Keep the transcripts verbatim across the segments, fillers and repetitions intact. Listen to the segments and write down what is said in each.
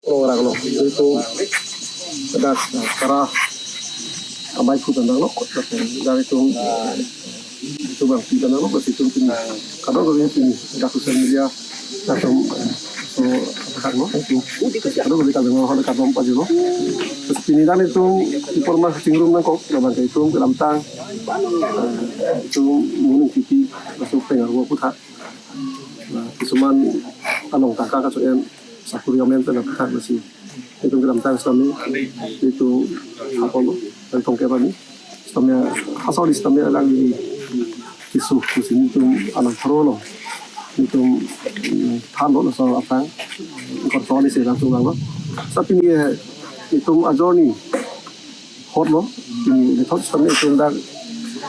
Orang lo, itu dak, eh, Kara amei phu pen dang lo, dak itu, itu bang pi pen dang lo, pas itu pini. Kadokave pini, dak social media, dak itu, so, dak lo, itu. Kadokave kadang lo, kadang apa aja lo. Pas pini dak itu, informasi chingrum nangkok, labang ke itu, kedamtang, eh, itu muning titi, masuk tengah gua putar. Nah, kisuman along tangka kaso-en, sakuri amen pen aphuthak nasi. Itum kedamtang sitame, itum apa lo, dan tongke kami. Sitame, asal di sitame alangli keso, keso itum alang pharo lo. Itum, mm, than lo, asal apang. Kor soni se langsung lang lo. Tapi ni, eh, itum ajor ni, hot lo, ini methot sitame itum dak,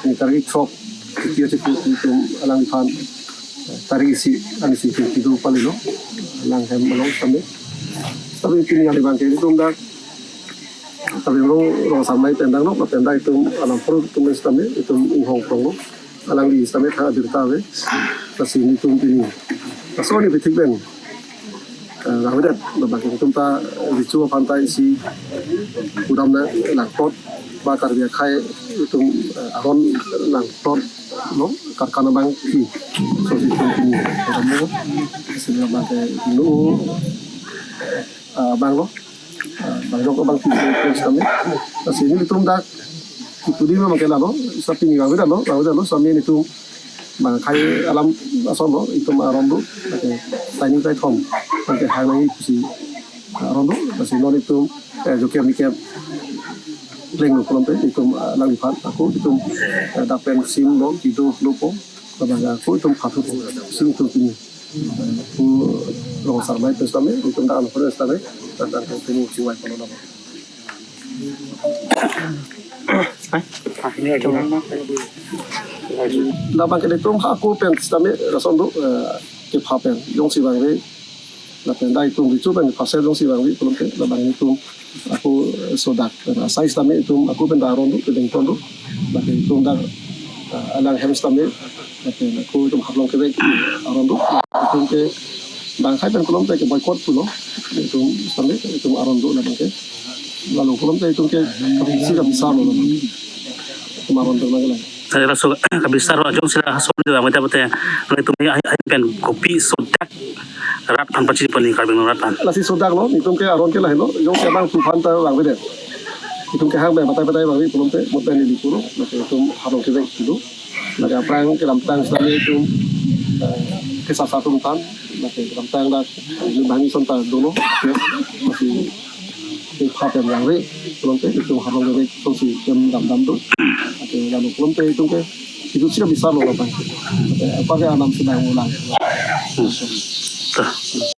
ini tarik throk, itu aja itum alangliphan, tarik isi, ani si itum kedo pali lo, alang hem along sitame. Tapi pini kali bang ke itum dak, tapi lo Rong Sarmai pen dang lo, pen dak itum alang pharo itum sitame, itum inghong prong lo, alangli sitame thang abirta ave, lasi itum pini. Laso ni pithik pen. Eh, lahudet, labang ke itum ta, eh, richu aphan ta isi udam na langplot, ba Karbi akhei itum, eh, aron langplot, no, karkana bang ki. So, si itum pini, udam lo, si labang ke nu, eh, bang lo, eh, bang lo bang ki, terus kami. Lasi nelitum dak, itu di memang kena lo, tapi ni bang beda lo, bang beda lo, sami itum bang akhei alam ason lo, itum aron do, lake, taining taithom, lake, hang nangji pusi aron do, lasi non itum, eh, joker niker, pleng lo pulote, itum, eh, alangliphan, ako, itum, eh, dak pen sim lo, kedo lo po, labang ako, itum phathu po, sim itum pini. Eh, pu Rong Sarmai pen sitame, itum dak alang pharo sitame, dak dak pini chingvai pon lo. Labang ke itum ako pen sitame lason do, eh, kepha pen jongsi vangve, lapen dak itum richu pen phase jongsi vangve pulote labang itum ako sodak pen asai sitame itum ako pen dak aron do, kedeng pon do, lapen itum dak, eh, alang hem sitame, lapen ako itum haplong kevek aron do, itum ke bang akhei pen pulote ke boycott pulo, itum sitame itum aron do labang ke. Lalu pulote itum ke kabisar, kabisar lo. Kemarin tuh lagi lah. Saya rasa kabisar lo, jongsi la haso di bang, mate mate, itum ai, ai pen kopi sodak rat aphan pachini pani, Karbi Anglong rat aphan. Lasi sodak lo, itum ke aron ke lahelo, jongsi bang tuphan ta bang beda. Itum ke hang bang batai batai bang pulote, mut bang ni puro, mate itum haplong kevek itu. Lake aphrang kedamtang sitame itum, eh, kesasa atum aphan, lake kedamtang dak, eh, bang ison ta dolo, ya, masih, eh, pha pen vangve, pulote itum haplong kevek, itum si kem dam dam do, lake lalu pulote itum ke, itu sih bisa lo apa, eh, apa ke anam sedang ulang. Tuh.